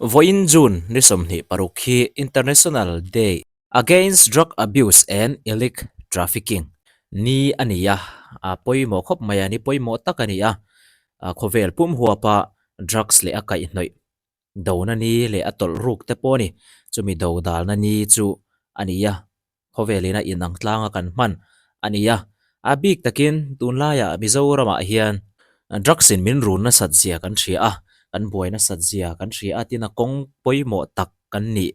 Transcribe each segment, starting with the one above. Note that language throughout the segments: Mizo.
Vawiin June ni 26 hi International Day Against Drug Abuse and Illic Trafficking ni a ni a, a pawimawh khawp mai a, ni pawimawh tak a ni a, khawvel pum huapa drugs leh a kaihhnawih dona ni leh a tawlh ruk te pawh a ni, chumi do dalna ni chu a ni a. Khawvelin a inang tlanga kan hman a ni a, a bik takin tunlaiah Mizoramah hian drugs in min run nasat zia kan hria a, kan buai nasat zia kan hria a, tin a kawng pawimawh tak kan nih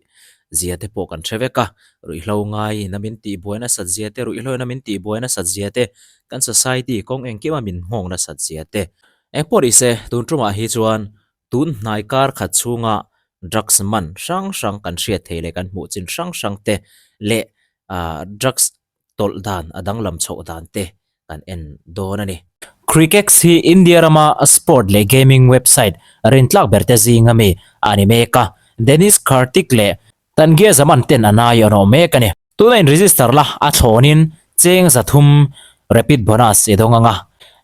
zia te pawh kan hre vek a, ruihhlo ngaiin a min tihbuai nasat zia te, ruihhlo in a min tihbuai nasat zia te, kan society kawng engkim a min nghawng nasat zia te. Engpawh ni se, tun tumah hi chuan Tun hnai kar khat chhunga drugs man hrang hrang kan hriat thei leh kan hmuh chin hrang hrang te leh drugs tawlh dan a danglam chhoh dan te kan en dawn a ni. Crickex hi India rama sport leh gaming website rintlak ber te zinga mi a ni mek a, Dennis Kartik leh Tangia Zaman ten an ai an awh mek a ni. Tuna in register la a thlawnin cheng 300 rapid bonus i dawng ang a,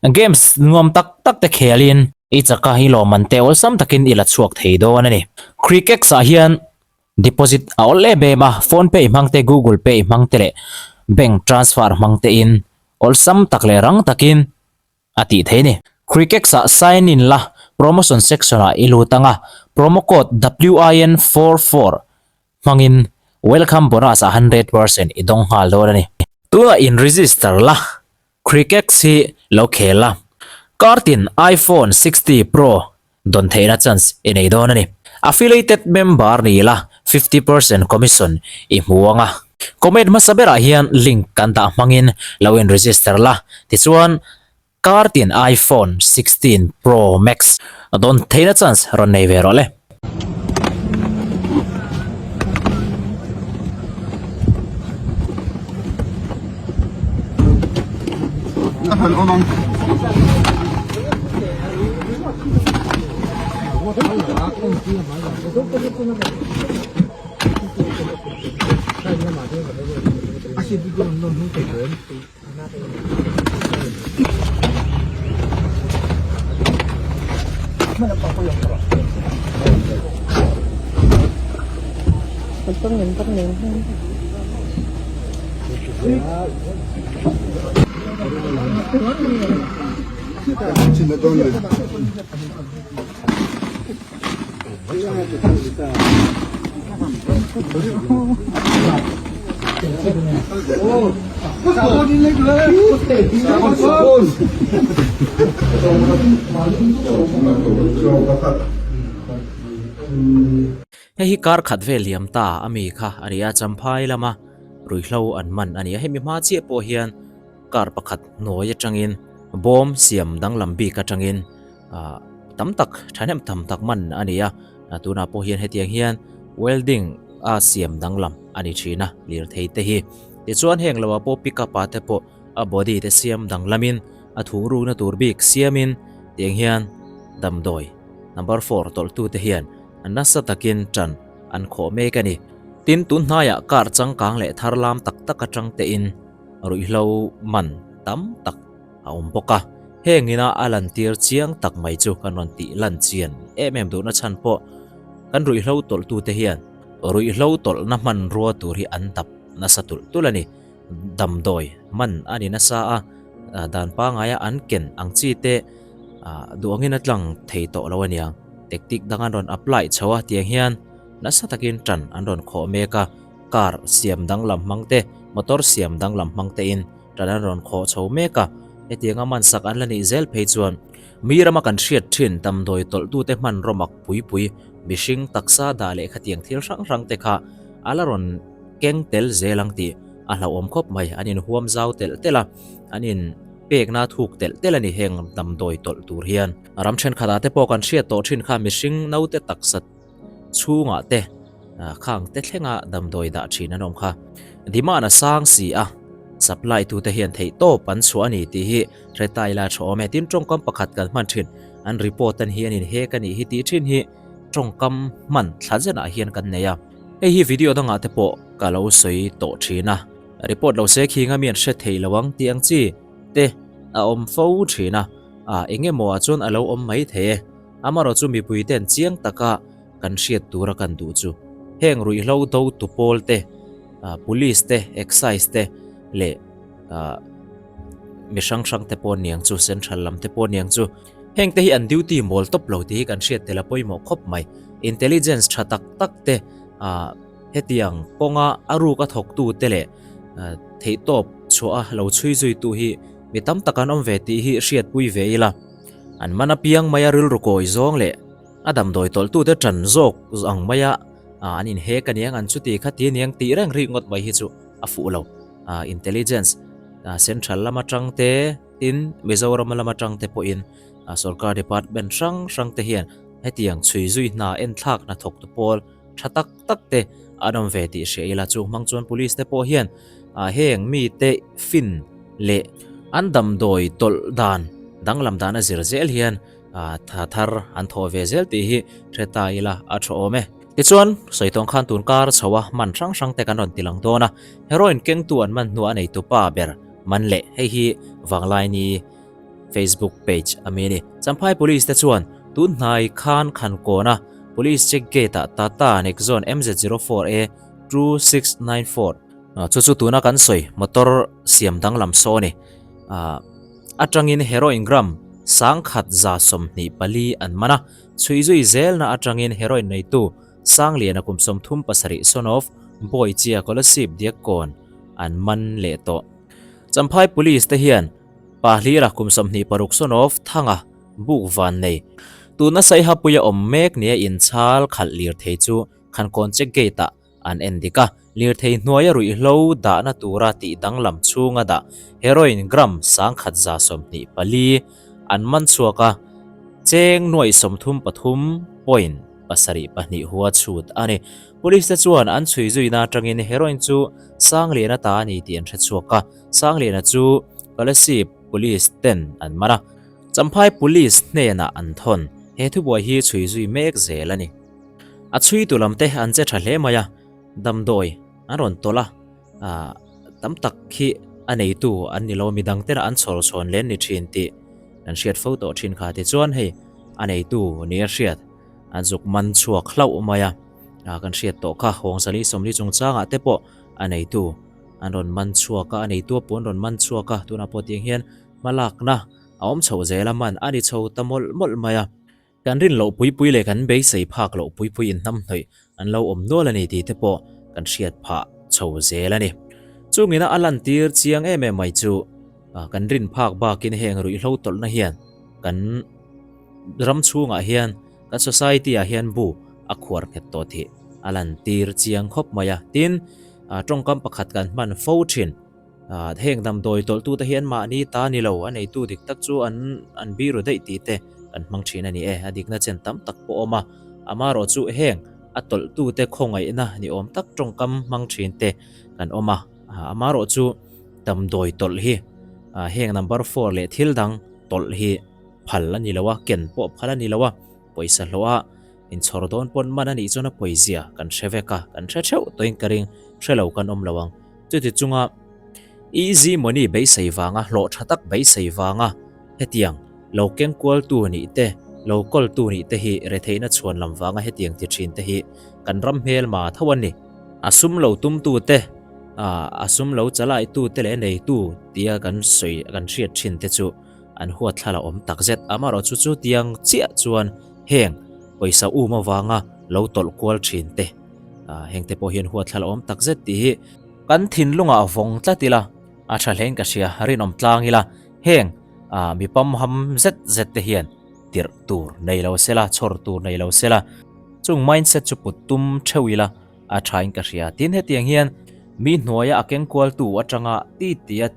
games nuam tak tak te khelin i chaka i lawmman te awlsam takin i la chhuak thei dawn a ni. Crickex ah hian deposit a awl em em a, phone pay hmang te, google pay hmang te leh bank transfer hmang te in awlsam tak leh rang takin a tih thei a ni. Crickex ah sign in la, promotion section ah i lut ang a, promo code WIN44 hmangin welcome bonus ah 100% i dawng nghal dawn a ni. Tunah in register la, Crickex hi lo khel la, kartin iPhone 60 Pro dawn theihna chance i nei dawn a ni. Affiliated member ni la 50% commission i hmu ang a. Comment hmasa berah hian link kan dah hmangin lo in register la, tichuan kartin iPhone 16 Pro Max dawn theihna chance rawn nei ve rawh le. Hei hi kar khat vel liam ta a mi kha a ni a, Champhai lama ruihhlo an man a ni a, hemi hma chiah pawh hian car pakhat hnuai atangin bawm siam danglam bik atangin ah tam tak thahnem tham tak man a ni a tunah pawh hian hetiang hian welding a siam danglam a ni thin a lirthei te hi tichuan heng lo ah pawh pickup ah te pawh a body te siam danglamin a thu rukna tur bik siamin tiang hian damdawi number four tawlh tu te hian nasa takin tan an khawh mek a ni tin tun hnaiah car changkang leh thar lam tak tak atang te in ruihhlo man tam tak a awm bawk a, heng ina a lantir chiang tak mai chu kan rawn tih lan chian em em duhna chhan pawh kan ruihhlo tawlhtute hian ruihhlo tawlhna hmanrua tur hi an dap nasa tulh tulh a ni. Damdawi man a ni nasa a, dan pangaia an ken ang chi te duh angin a tlang thei tawh lo a niang. Tactic dang an rawn apply chho a tiang hian nasa takin tan an rawn khawh mek a, car siam danglam hmang te, motor siam danglam hmang tein Tan an rawn khawh chho mek a, hetianga mansak an la nih zel phei chuan mi rama kan hriat thin damdawi tawlhtute hmanraw mak pui pui, mihring taksa dah leh khatiang thil hrang hrang te kha a la rawn keng tel zel ang tih a hlauhawm khawp mai. An inhuam zau telh telh a, an in pekna thuk telh telh a ni heng damdawi tawlh tur hian. Ram thenkhatah te pawh kan hriat tawh thin kha mihring naute taksa chhungah te khang te thlenga damdawi dah thin an awm kha. Demand a sang si a, supply tu te hian theih tawp an chhuah a ni tih hi hre ta ila tha awm e. Tin tawngkam pakhat kan hman thin, an report an hi an inhek a nih hi tih thin hi tawngkam hman thla zenah hian kan nei a. Hei hi video dangah te pawh ka lo sawi tawh thin a, report lo se khi nga mi an hre thei lo ang tih ang chi te a awm fo thin a, eng emaw ah chuan a lo awm mai thei e. Amaherawhchu mipui ten chiang taka. kan hriat tura kan duh chu heng ruihhlo do tu pawl te, police te, excise te leh mi hrang hrang te pawh aniang chu, central lam te pawh aniang chu. Heng te hi an duty mawl tawp lo tih hi kan hriat tel a pawimawh khawp mai. Intelligence tha tak tak te hetiang kawnga a ruk a thawk tu te leh theihtawp chhuah a lo chhui zui tu hi mi tam tak an awm ve tih hi hriatpui ve ila. An man apiang maia rilru kawi zawng leh a damdawi tawlh tute tan zawk ang maia an inhek aniang an chuti kha ti aniang tih reng rik ngawt mai hi chu a fuh lo. Intelligence central lam atang te tin Mizoram lam atang te pawhin sorkar department hrang hrang te hian hetiang chhui zui hna enthlak hna thawk tu pawl tha tak tak te an awm ve tih hria ila chung hmang chuan police te pawh hian heng mite fin leh an damdawi tawlh dan danglam dan a zir zel hian tha thar an thawh ve zel tih hi hre ta ila a tha awm e. Tichuan, sawi tawng khan tun kar chho a man hrang hrang te kan rawn ti lang dawn a, heroin kengtu an man hnuah a neitu pa ber man leh hei hi Vanglaini Facebook page a mi a ni. Champhai Police te chuan tun hnai khan Khankawna Police check gate ah Tata Nexon MZ04A 2694 chu chu tuna kan sawi motor siam danglam saw a ni. Atangin heroin gram 1124 an man a, chhui zui zelna atangin heroin neitu Sangliana kum 37 son of Bawichia Kolasib Diakkawn an man leh tawh. Champhai Police te hian Pahlira kum 26 son of Thanga buk van nei tuna Saihapuia awm mek nia inchhal khalh lirthei chu Khankawn check gate ah An en dik a, lirthei hnuaia ruihhlo dahna tura tih danglam chhunga dah heroin gram 1124 an man chhuak a, cheng nuaih 33 point pasarih pahnih hua chhut a ni. Police te chuan an chhui zuina atangin heroin chu Sangliana ta a ni tih an hre chhuak a, Sangliana chu Kolasib Police ten an man a, Champhai Police hnenah an thawn. He thubuai hi chhui zui mek zel a ni. A chhuitu lam te an che tha hle mai a, damdawi an rawn tawlh a, ah tam tak hi a neitu an ni lo, midang tena an chhawr chhawn len ni thin tih an hriat fo tawh thin kha. Tichuan hei a neitu nia hriat an zuk man chhuak hlauh mai a, ah kan hriat tawh kha Hawngzali Sawmli chungchangah te pawh a neitu an rawn man chhuak a, a neitu a pawh an rawn man chhuak a, tunah pawh tiang hian hmalakna a awm chhoh zel a, man a ni chho ta mawlh mawlh mai a. Kan rin loh pui pui leh kan beisei phak loh pui pui inhnamhnawih an lo awm nual a ni tih te pawh kan hriat phah chho zel a ni. Chungina a lantir chiang em em mai chu kan rin phak bakin heng ruihhlo tawlhna hian kan ram chhungah hian kan society ah hian bu a khuar nghet tawh tih a lantir chiang khawp mai a. Tin, tawngkam pakhat kan hman fo thin. Heng damdawi tawlhtute hi anmahni ta ni lo, a neitu dik tak chu an an biru daih tih te kan hmang thin a ni e. A dikna chen tam tak pawh awm a, amaherawh chu heng a tawlhtute khawngaihna ni awm tak tawngkam hmang thin te kan awm a, amaherawh chu damdawi tawlh hi heng number four leh thil dang tawlh hi phal a ni lo a, ken pawh phal a ni lo a, pawisa hlawh a inchhawr dawn pawn man a nih chuan a pawizia kan hre vek a, kan hre theuh tawhin ka ring, hre lo kan awm lo ang. Chuti chunga easy money beisei vanga hlawh tha tak beisei vanga hetiang lo keng kualtu nih te, lo kawltu nih te hi retheihna chhuan lam vanga hetiang ti thin te hi kan ram hmelma tho a ni. A sum lo tumtu te, a sum lo chalaitu te leh neitu tia kan sawi kan hriat thin te chu an huat thla la awm takzet. Amaherawhchu chu tiang chiah chuan heng pawisa um avanga lo tawlh kual thin te, Heng te pawh hian huat thla la awm tak zet tih hi kan thinlungah vawng tlat ila, a tha hlein ka hria, rinawm tlang ila, heng mi pamham zet zet te hian tirh tur nei lo sela, chhawr tur nei lo sela, chung mindset chu put tum theuh ila a thain ka hria. Tin, hetiang hian mi hnuaia a keng kualtu atanga ti tia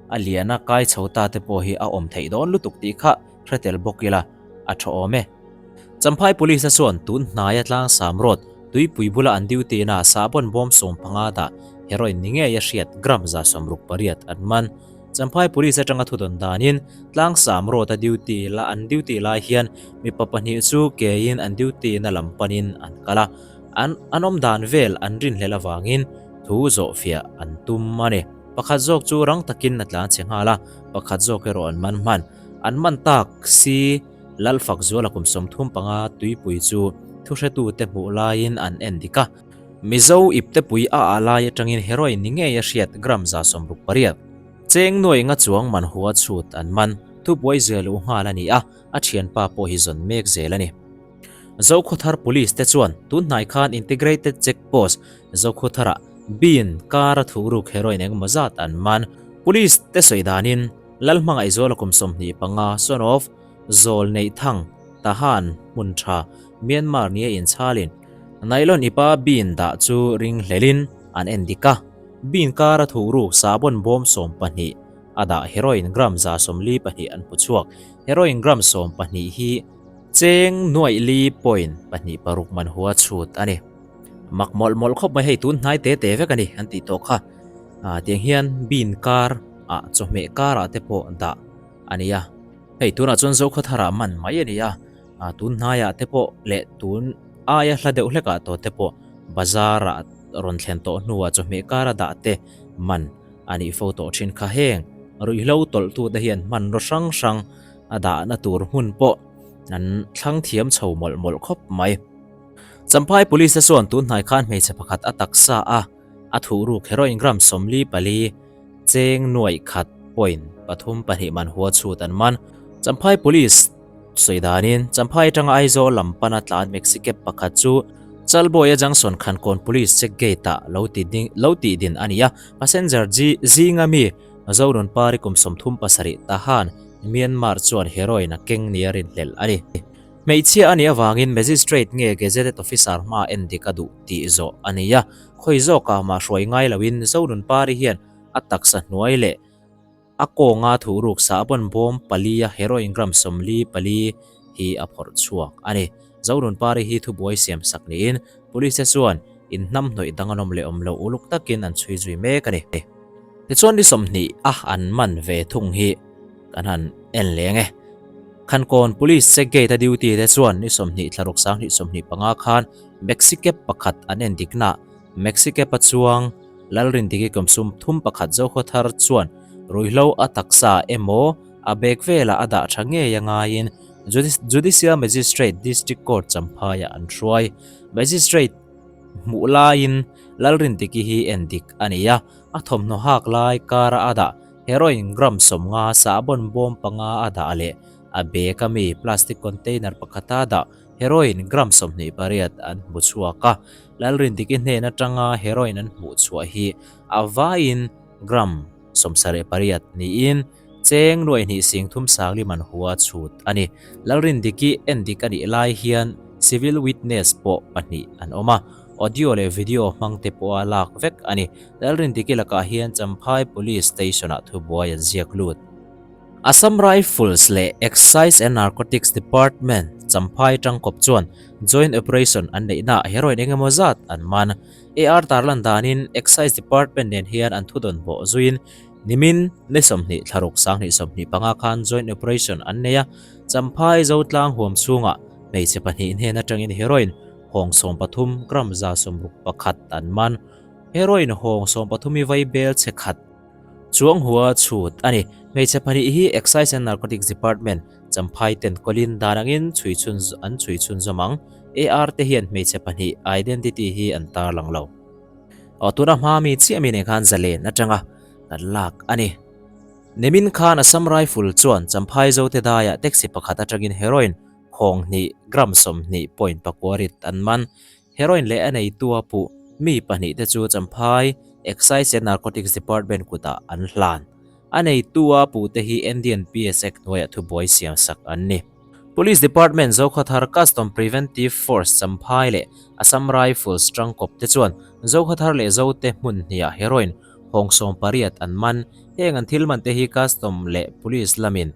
a liana kai chho ta te pawh hi a awm theih dawn lutuk tih kha hre tel bawk ila a tha awm e. Champhai Police-a chuan tun hnaia tlangsam road tuipui bula an duty na sahbawn bawm 15 dah heroin ni ngei a hriat gram 68 an man. Champhai Police atanga thudawn danin tlangsam road a duty la an duty lai hian mipa pahnih chu kein an duty na lam panin an kal a, an an awm dan vel an rinhlelh avangin thu zawhfiah an tum a ni. Pakhat zawk chu rang takin a tlan chhe nghal a, pakhat zawk erawh an man hman. An man tak si. Lalfak zuala kum 35 tuipui chu Thuhretute hmuh laiin an en dik a. Mizo iptepui a ah lai atangin heroin ni ngei a hriat gram 68. Cheng nuai nga chuang man hua chhut an man. Thubuai zel u nghal a ni a, a thianpa pawh hi zawn mek zel a ni. Zokhawthar Police te chuan tun hnai khan Integrated Check Post Zokhawtharah bin kar a thuhruk heroin engemaw zat an man. Police te sawi danin Lalhmangaihzuala kum 25, son of Zawl Neihthang, Tahan, hmun tha, Myanmar nia inchhalin nylon ipa bin dah chu ring hlelin an en dik a. Bin kar a thuhruk sahbawn bawm 12 a dah heroin gram 42 an hmu chhuak. Heroin gram 12 hi Cheng nuaih li point pahnih paruk man hua chhut a ni. Mak mawlh mawlh khawp mai hei tun hnai te te vek a ni an tih tawh kha. Ah tiang hian bean kar ah chawhmeh kar ah te pawh dah a ni a. Hei tunah chuan Zokhawthar ah man mai a ni a. Ah tun hnai ah te pawh leh tun aia hla deuh hlek ah tawh te pawh bazar ah rawn thlen tawh hnu ah chawhmeh kar a dah te man a nih fo tawh thin kha. Heng ruihhlo tawlh tu te hian hmanraw hrang hrang a dahna tur hmun pawh an thlang thiam chho mawlh mawlh khawp mai. Champhai Police te chuan tun hnai khan hmeichhe pakhat a taksa a, a thuhruk heroin gram 44 cheng nuaih khat point pathum pahnih man hua chhut an man. Champhai Police sawi danin Champhai atanga Aizawl lam pana tlan Maxi cab pakhat chu Chalbawia Junction Khankawn Police check gate ah lo ti ding lo tih din a ni a, passenger zinga mi Zorun Pari kum 37 Tahan Myanmar chuan heroin a keng nia rinhlelh a ni. Hmeichhia a nih avangin Magistrate nge Gazetted Officer hma en dik a duh tih zawh a ni a, khawi zawkah mah hruai ngai loin Zonun Pari hian a taksa hnuai leh a kawnga thuhruk sahbawn bawm pali a heroin gram 44 hi a phawrh chhuak a ni. Zonun Pari hi thubuai siam sak niin Police te chuan inhnamhnawih dang an awm leh awm loh uluk takin an chhui zui mek a ni. Tichuan ni 20 a an man ve thung hi kan han en leng e. Khankawn Police check gate a duty te chuan ni 20 thlaruk 2025 khan Maxi cab pakhat an en dikna Maxi cab a chuang Lalrindiki kum 31 Zokhawthar chuan ruihhlo a taksa emaw a bag velah a dah tha ngei a ngaiin Judicial Magistrate District Court Champhaiah an hruai. Magistrate hmuh laiin Lalrindiki hi en dik a ni a, a thawmhnaw hak lai kara a dah heroin gram 50 sahbawn bawm panga a dah leh a bag a mi plastic container pakhata dah heroin gram 28 an hmu chhuak a. Lalrindiki hnen atanga heroin an hmuh chhuah hi a vaiin gram 78 niin Cheng nuai hnih sing thum sangli man hua chhut a ni. Lalrindiki en dik a nih lai hian civil witness pawh pahnih an awm a, audio leh video hmang te pawha lak vek a ni. Lalrindiki lakah hian Champhai Police Station-ah thubuai an ziak lut. Assam Rifles leh Excise and Narcotics Department Champhai tangkawp chuan joint operation an neihnaah heroin engemaw zat an man. AR tarlan danin Excise Department nen hian an thudawn bawh zuiin Nimin ni 20 thlaruk 2025 khan joint operation an nei a, Champhai Zotlang huam chhungah hmeichhe pahnih hnen atangin heroin hawng 13 gram 61 an man. Heroin hawng 13 hi vai bel chhe khat chuang hua chhut a ni. Hmeichhe pahnih hi Excise and Narcotics Department Champhai ten kawlin dan angin chhui chhun an chhui chhun zawm ang. AR te hian hmeichhe pahnih identity hi an tarlang lo. Aw tuna hma mi chiah mi nen khan zalen atanga kan lak a ni. Nimin khan Assam Rifle chuan Champhai Zote daiah taxi pakhat atangin heroin khawng hnih gram 20 point pakua rit an man. Heroin leh a neitu a puh mi pahnih te chu Champhai Excise and Narcotics Department kutah an hlan. A neitu a puh te hi NDNPS Act hnuaiah thubuai siam sak an ni. Police Department Zokhawthar Custom Preventive Force Champhai leh Assam Rifles tangkawp te chuan Zokhawthar leh Zote hmun hniah heroin hawng 18 an man. Heng an thil man te hi Custom leh Police lamin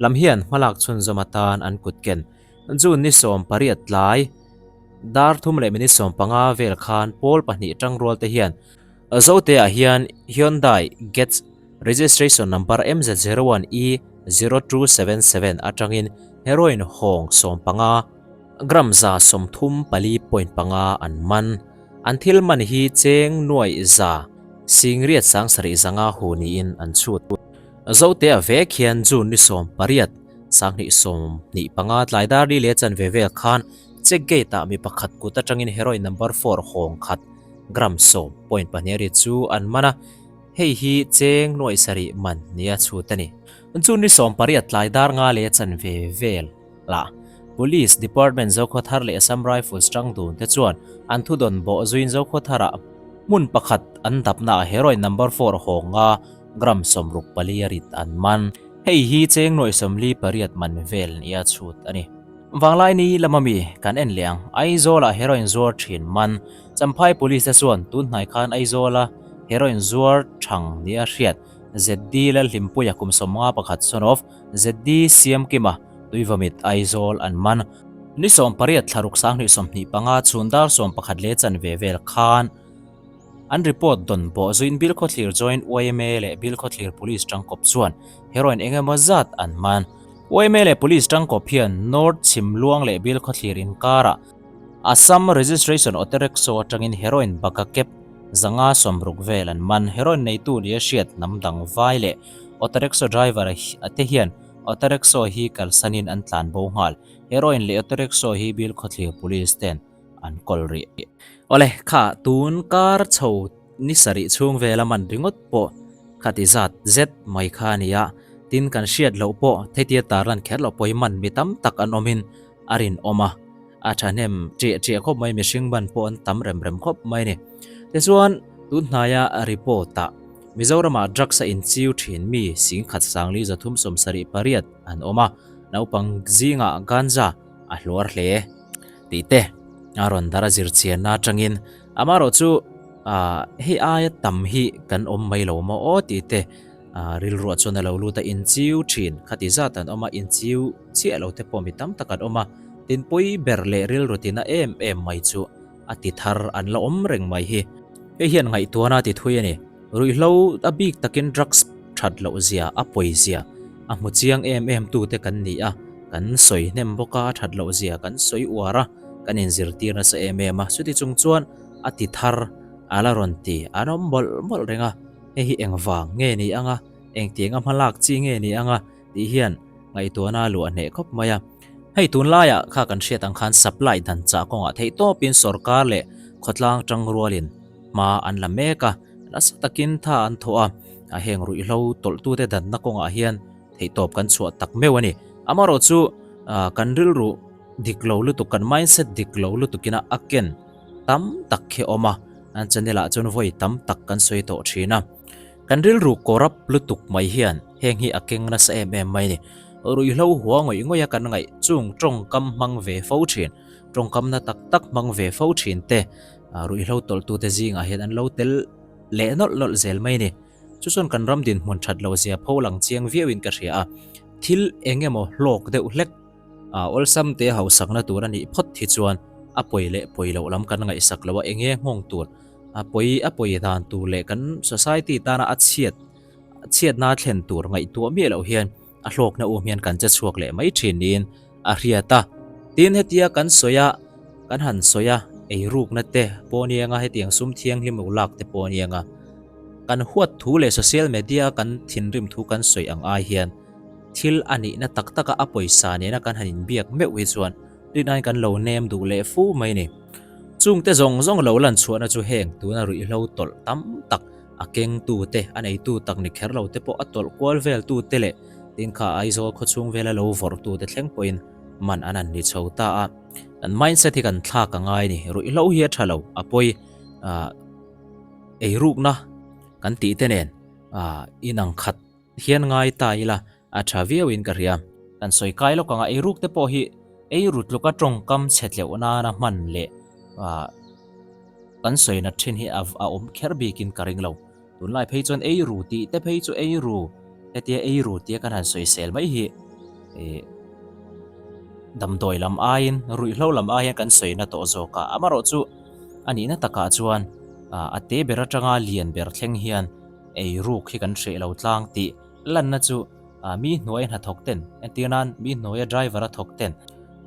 lam hian hmalak chhunzawm atan an kut ken. June ni 18 tlai dar thum leh minute 15 vel khan pawl pahnih tangrual te hian Zote ah hian Hyundai Getz registration number MZ01E0277 atangin heroin hawng 15 gram 34.5 an man. An thil man hi cheng nuaih za singriat sang sarih zanga hu niin an chhut. Zote ah vek hian June ni 18 2025 tlai dar li leh chanve vel khan. Check Gate-ah mi pakhat kut atangin heroin number four hawng khat gram 10.2 ri chu an man a, hei hi cheng nuaih sarih man nia chhut a ni. Chu ni 18 tlai dar nga leh chanve vel lah Police Department Zokhawthar leh Assam Rifles tang dun te chuan an thudawn bawh zuiin Zokhawtharah hmun pakhat an dapnaah heroin number four hawng nga gram 64 a rit an man. Hei hi cheng nuaih 48 man vel nia chhut a ni. Vanglai ni lama mi kan en leh ang. Aizawlah heroin zuar thin man. Champhai Police te chuan tun hnai khan Aizawla heroin zuar thang nia hriat ZD Lalhlimpuia kum 51 son of ZD Siamkima Tuivamit Aizawl an man. Ni 18 thlaruk 2025 chhun dar 11 leh chanve vel khan An report dawn pawh zuin Bilkhawthlir Joint yma leh Bilkhawthlir Police tangkawp chuan heroin eng emaw zat an man. Yma leh Police tangkawp hian North Chhimluang leh Bilkhawthlir inkarah Assam Registration Autorickshaw atangin heroin baka kep 560 vel an man. Heroin neitu nia hriat hnam dang vai leh autorickshaw driver te hian autorickshaw hi kalsanin an tlan bo nghal. Heroin leh autorickshaw hi Bilkhawthlir Police ten an kawl rih. Awle, kha tun kar chho ni sarih chhung vela man ringawt pawh kha ti zat zet mai kha a ni a, tin kan hriat loh pawh thetia tarlan kher loh pawh hi man mi tam tak an awmin a rinawm a, a thahnem ṭiah ṭiah khawp mai, mihring man pawh an tam rem rem khawp mai a ni. Tichuan, tun hnaia report-ah Mizoramah drugs a inchiu ṭhin mi singkhat sangli 378 an awm a, naupang zingah ganja a hluar hle. Tih te a rawn dar a zir chianna atangin amaherawh chu ah hei aia tam hi kan awm mai lo maw aw tih te ah rilruah chuan a lo lut a inchiu thin khati zat an awm a inchiu chiah lo te pawh mi tam tak an awm a tin pawi ber leh rilru tina em em mai chu a ti thar an la awm reng mai hi. Hei hian ngaihtuahna a ti thui a ni. Ruihhlo a bik takin drugs that loh zia, a pawi zia a hmu chiang em em tute kan ni a, kan sawi hnem bawk a, a that loh zia kan sawi uar a, kan inzirtir nasa em em a, chuti chung chuan a ti thar a la rawn ti an awm mawlh mawlh reng a, hei hi engvang nge ni ang a, engtiang a hmalak chi nge ni ang a tih hian ngaihtuahna a luah hneh khawp mai a. Hei tunlaiah kha kan hriat ang khan supply dan chah kawngah theihtawpin sorkar leh khawtlang tangrualin hma an la mek a, nasa takin tha an thawh a, a heng ruihhlo tawlhtute danna kawngah hian theihtawp kan chhuah tak meuh a ni. Amaherawh chu kan rilru dik lo lutuk, kan mindset dik lo lutukina a ken tam tak khi a awm a, an channel ah chuan vawi tam tak kan sawi tawh thin a. Kan rilru corrupt lutuk mai hian heng hi a keng nasa em em mai a ni. Ruihhlo hua ngawih ngawih a kan ngaih chung tawngkam hmang ve fo thin, tawngkamna tak tak hmang ve fo thin te ruihhlo tawlhtute zingah hian an lo tel leh nawlh nawlh zel mai a ni. Chu chuan kan ram dinhmun that lo zia pho lang chiang viauin ka hria a, thil eng emaw hlawk deuh hlek awlsam te hausakna tur a nih phawt hi chuan a pawi leh pawi loh lam kan ngaihsak lo a, eng nge nghawng tur a pawi a pawi dan tur leh kan society tana a chhiat chhiatna thlen tur ngaihtuah miah loh hian a hlawkna um hian kan che chhuak leh mai thin niin a hriat a. Tin, hetia kan sawi a, kan han sawi a, eirukna te pawh a ni ang a, hetiang sum thianghlim lo lak te pawh a ni ang a, kan huat thu leh social media a kan thinrim thu kan sawi ang ai hian thil a nihna tak taka a pawisa nena kan han inbiak meuh hi chuan rinaiin kan lo nem duh leh fu mai a ni. Chungte zawng zawng lo lan chhuahna chu heng tuna ruihhlo tawlh tam tak A kengtu te, a neitu tak ni kher lo te pawh a tawlh kual vel tu te leh tin kha Aizawl khawchhung vela lo vawrh tu te thleng pawhin man an han ni chho ta a. Kan mindset hi kan thlak a ngai a ni. Ruihhlo hi a tha lo, a pawi eirukna kan tih te nen inang khat hian ngai ta ila a tha viauin ka hria. Kan sawi kai lawk ang a, eiruk te pawh hi eiru tluka tawngkam chhe tleuh nana hman leh Kan sawi nat thin hi a awm kher bikin ka ring lo. Tunlai phei chuan ei ru tih te phei chu ei ru, hetia ei ru tia kan han sawisel mai hi ih damdawi lam aiin ruihhlo lam ai hian kan sawi na tawh zawk a. Amaherawh chu a nihna takah chuan a te ber atanga lian ber thleng hian ei ruk hi kan hreh lo tlang tih lanna chu mi hnuaia hnathawk ten, entir nan mi hnuaia driver a thawk ten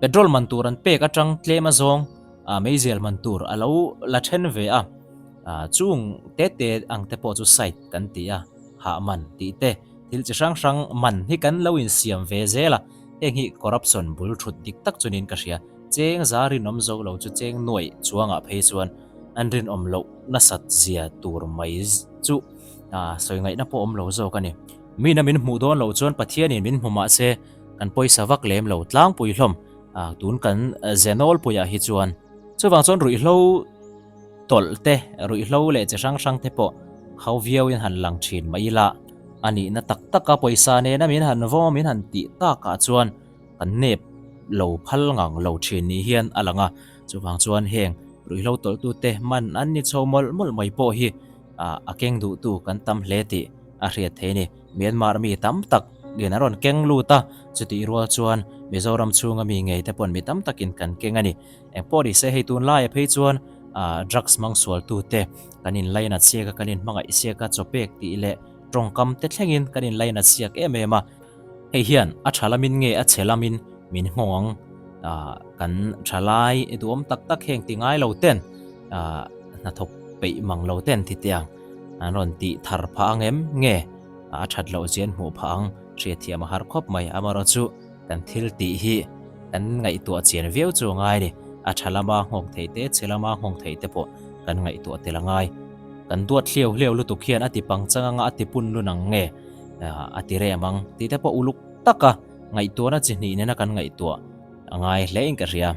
petrol man tur an pek atang tlem azawng Ah meizial man tur a lo la then ve a, ah chung te te ang te pawh chu site kan ti a, hah man tih te thil chi hrang hrang man hi kan lo insiam ve zel a, heng hi corruption bul thut dik tak chunin ka hria. Cheng za rinawm zo lo chu cheng nuaih chuangah phei chuan an rinawm loh nasat zia tur mai chu sawi ngaihna pawh awm lo zawk a ni. Mina min hmuh dawn loh chuan Pathianin min hmu mah se kan pawisa vak lem lo tlangpui hlawm tun kan ze nawlpuiah hi chuan. Chuvang chuan ruihhlo tawlh te, ruihhlo leh chi hrang hrang te pawh hau viauin han lang thin mai ila a nihna tak taka pawisa nena min han vawm a min han tih takah chuan kan nep lo phal ngang lo thin ni hian a lang a, chuvang chuan heng ruihhlo tawlhtute man an ni chho mawlh mawlh mai pawh hi a keng duhtu kan tam hle tih a hriat theih a ni. Myanmar mi tam tak in an rawn keng lut a, chutih rual chuan Mizoram chhunga mi ngei te pawn mi tam takin kan keng a ni. Engpawh ni se hei tunlaia phei chuan drugs hmang sualtute kan inlainat siak a, kan inhmangaih siak a, chawpek tih leh tawngkam te thlengin kan inlainat siak em em a. Hei hian a tha lamin nge a chhe lamin min nghawng ang? Kan tha lai duhawm tak tak heng ti ngai lo ten hnathawk peih mang lo ten ti tiang an rawn tih thar phah ang em? Nge a that loh chian hmuh phah ang? Hriatthiam a har khawp mai. Amaherawhchu kan thil tih hi kan ngaihtuah chian viau chu a ngai a ni. A tha lama nghawng theih te, chhe lama nghawng theih te pawh kan ngaihtuah tel a ngai. Kan duat hliau hliau lutuk hian a ti pangchang anga a ti pun lun ang nge? A ti rem ang tih te pawh uluk taka ngaihtuahna chi hnih nena kan ngaihtuah a ngai hle in ka hria.